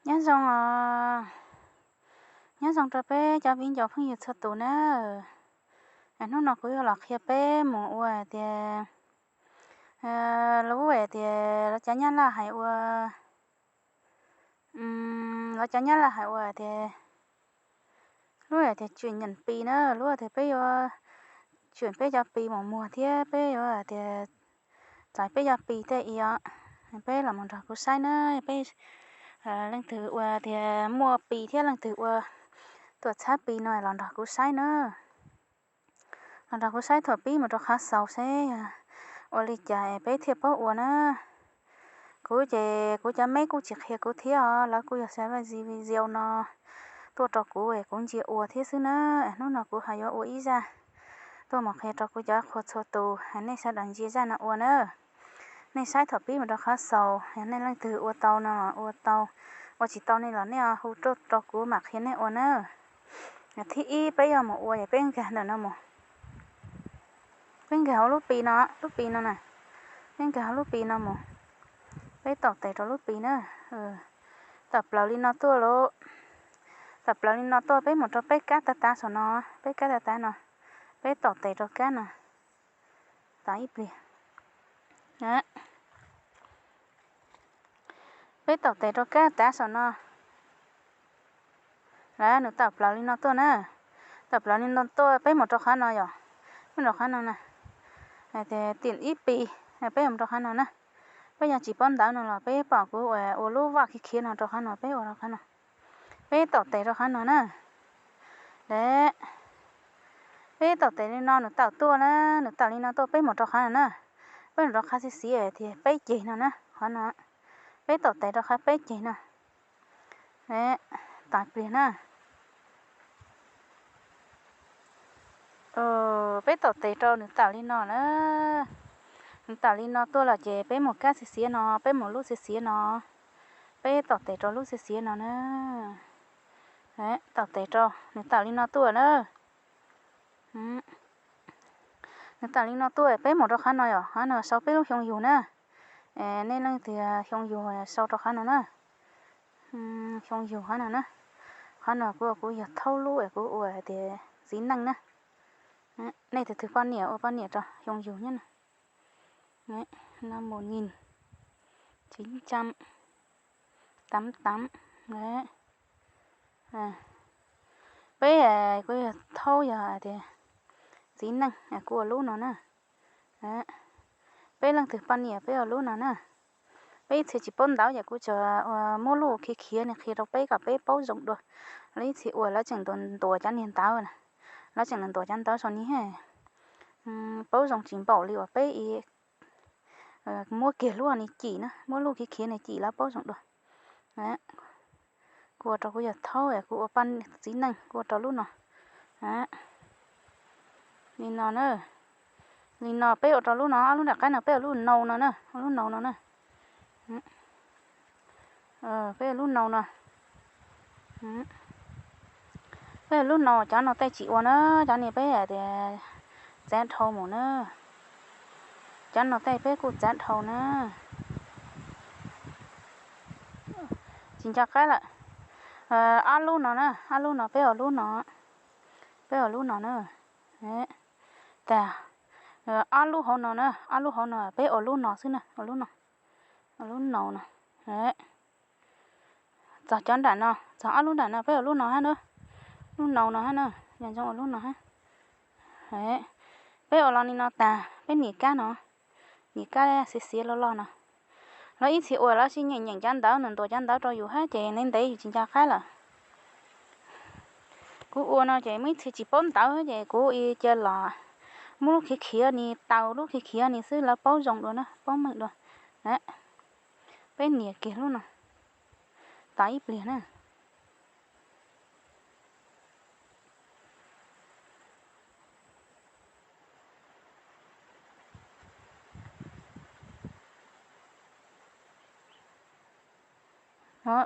Nyob zoo os, nyob zoo rau peb cov viv ncaus phooj ywg txhua tus na. Hnub no kuv yuav los qhia peb mus ua tias, lub tias lov cov Nyab Laj hais ua, lov cov Nyab Laj hais ua tias, lub tias tsim nyeem Pi na, lub tias peb yuav tsim peb cov Pi mus muag thiab peb yuav tias txais peb cov Pi tej i os. Peb los mus nrog kuv saib na, peb leej twg ua tias muaj Pi thiab leej twg ua tuam txhab Pi no los nrog kuv saib na. Los nrog kuv saib thaum pib mus rau qhov xaus seb ua li cas peb thiaj paub ua na. Kuv ces kuv cov meb kuj tsis qhia kuv thiab os, lawv kuj yog xa vaj zis video no tuaj rau kuv es kuv ntsia ua thiab xwb na. Hnub no kuv hais yuav ua ib zaj tuaj mus qhia rau kuv cov qhua txhua tus, nej sawv daws ntsia zaj no ua na. Nej saib thaum pib mus rau qhov xaus, yog nej leej twg ua tau no ua tau, ua tsis tau nej los nej hu tuaj rau kuv mam qhia nej ua na. Thib ib peb yuav mus ua es peb nkag ntawm no mus. Peb nkag hauv lub Pi no, lub Pi no na. Peb nkag hauv lub Pi no mus. Peb taum tes rau lub Pi na. Taum plaws li no tuaj lauj. Taum plaws li no tuaj peb mus rau peb kab tav tav saum no, peb kab tav tav no. Peb taum tes rau kab no. Tos ib pliag. Peb taum tes rau kab tav saum no. Lawv nws taum plaws li no tuaj na. Taum plaws li no tuaj peb mus rau qhov no yom. Peb mus rau qhov no na. Tim ib Pi, peb mus rau qhov no na. Peb yog tsis paub ntawv no los peb pom kuv ua lub vaj khiav khiav no rau qhov no, peb ua rau qhov no. Peb taum tes rau qhov no na. Deb, peb taum tes li no nws taum tuaj na, nws taum li no tuaj peb mus rau qhov no na. Peb mus rau qhov xiv xiv tias peb ceg no na, qhov no. Peb taum tes rau qhov peb ceg no. Tos pliag na. Peb taum tes rau nws taum li no na. Nws taum li no tuaj los ces peb mus kab xiv xiv no, peb mus lub xiv xiv no. Peb taum tes rau lub xiv xiv no na. Taum tes rau, nws taum li no tuaj na. Nws taum li no tuaj peb mus rau qhov no yom, qhov no sau peb lub xyoo yug na. Nej leej twg xyoo yug sau rau qhov no na. Xyoo yug qhov no na. Qhov no kuv, kuv yog thaub lub es kuv ua tias txiv neej na. Nej tus twg poj niam ua poj niam rau xyoo yug nyob no. Năm một nghìn chín trăm tám mươi tám. Peb, kuv yog thaub yog tias txiv neej, kuv ua lub no na. Peb leej twg poj niam peb ua lub no na. Peb ib txhia tsis paub ntawv ces kuv tsuas muab lub khiav khiav no qhia rau peb kom peb paub zoo dua. Lawv ib txhia ua lawv tseem ntuas cov niag ntawv na. Lawv tseem ntuas cov ntawv saum ni, paub zoo tsis npaum li uas peb muab kiag lub ni cim na, muab lub khiav khiav ni cim lawv paub zoo dua. Kuv ua rau kuv yog thaub, kuv ua poj txiv neej, kuv ua rau lub no. Li no na. Li no peb ua rau lub no, ob lub nram qab no peb ua lub nau no na, ua lub nau no na. Peb ua lub nau no. Peb ua lub nau, cov no tej tsis ua na, cov ni peb hais tias txav dhau mus na. Cov no tej peb kuj txav dhau na. Tsis nco qab lawm. Ob lub no na, ob lub no peb ua lub no. Peb ua lub no na. Tas, ob lub hauv no na, ob lub hauv no peb ua lub no xwb na, ua lub no. Ua lub nau no. Txog cov nram no, txog ob lub nram no peb ua lub no hab na. Lub nau no hab na, yog zoo ua lub no hab. Peb ua los li no tas, peb nias kab no, nias kab xiav xiav loj loj no. Lawv ib txhia ua lawv sib nyeem nyeem cov ntawv, nws ntuas cov ntawv rau yus hab ces ntev ntev yus tsis nco qab lawm. Kuv ua no ces muaj ib txhia tsis paub ntawv ces kuv cia los muab lub khiav khiav ni, taw lub khiav khiav ni xwb lawv paub zoo dua na, paub meej dua. Peb nias kiag lub no, tos ib pliag na.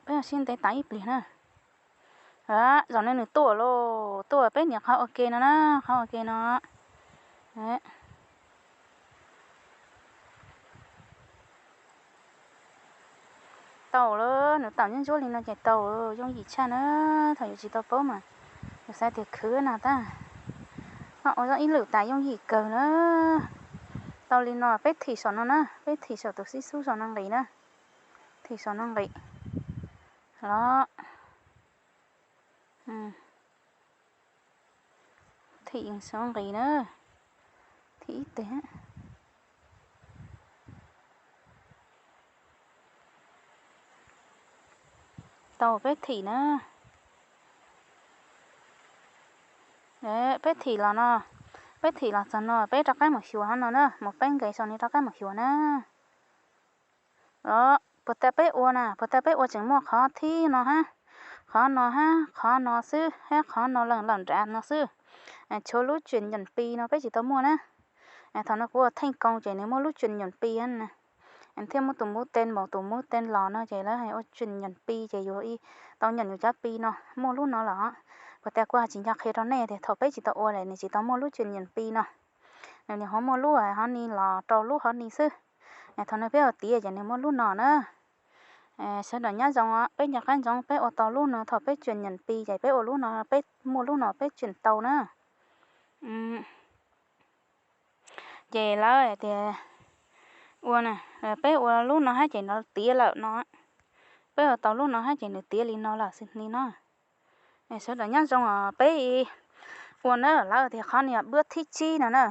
Peb sib ntev tos ib pliag na. Zaum no nws tuaj lauj, tuaj peb nias qhov ua ke no na, qhov ua ke no. Tau lawm, nws tau ntsuab ntsuab li no ces tau, yooj yim tshaj na. Thaum yus tsis tau paub mas yus xav tias khwv no tab, ho ua ib lwm tas yooj yim kawg na. Tau li no peb thim saum no na, peb thim saum tus xib xub saum no nqis na, thim saum no nqis los, thim saum nqis na, thim ib teg. Tau peb thim na. Peb thim los no, peb thim los txog no peb rov qab mus xyuas hov no na, mus peb nqis saum no rov qab mus xyuas na. Puas tas peb ua na, puas tas peb ua tseem muaj qhov thib no hab, qhov no hab, qhov no xwb hab qhov no lawm lawm nrad no xwb. Tshuav lub tsuam nyuam pi no peb tsis tau muaj na. Thaum no kuv ua theej koos ces nws muaj lub tsuam nyuam pi na, thiaj muab tus muv tes npaum tus muv tes los no ces lawv hais ua tsuam nyuam pi ces yus tau nyuam yus cov pi no. Muaj lub no los, puas tas kuv tsis nco qhia rau nej tias thaum peb tsis tau ua lawm nws tsis tau muaj lub tsuam nyuam pi no. Nws nim ho muaj lub hov ni los rau lub hov ni xwb. Thaum no peb ua tiav ces nws muaj lub no na. Sawv daws nyob zoo, peb nco qab ntsoov peb ua tau lub no, thaum peb tsuam nyuam pi ces peb ua lub no, peb muaj lub no peb tsuam tau na. Ces lawv tias ua, peb ua lub no hab ces nws tiav lawm no, peb ua tau lub no hab ces nws tiav li no lawm xwb ni no. Sawv daws nyob zoo os, peb ua na, lawv tias qhov ni yog npawb thib tsib no na.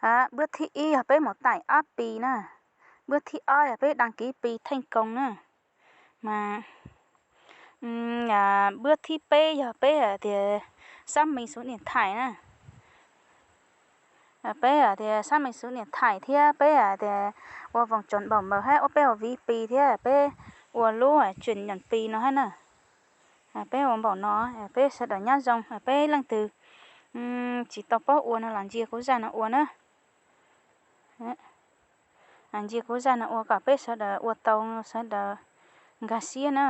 Npawb thib ib yog peb mus taim ob pi na, npawb thib ob yog peb đăng ký pi theej koos na, mas npawb thib peb yog peb hais tias xác minh số điện thoại na. Peb hais tias xác minh số điện thoại thiab peb hais tias ua vòng tròn bảo mật hab ua peb ua ví pi thiab peb ua lub tsuam nyuam pi no hab na. Peb ua npaum no, peb sawv daws nyob zoo, peb leej twg tsis tau paub ua no los ntsia kuv zaj no ua na. Ntsia kuv zaj no ua kom peb sawv daws ua tau, sawv daws nkag siab na.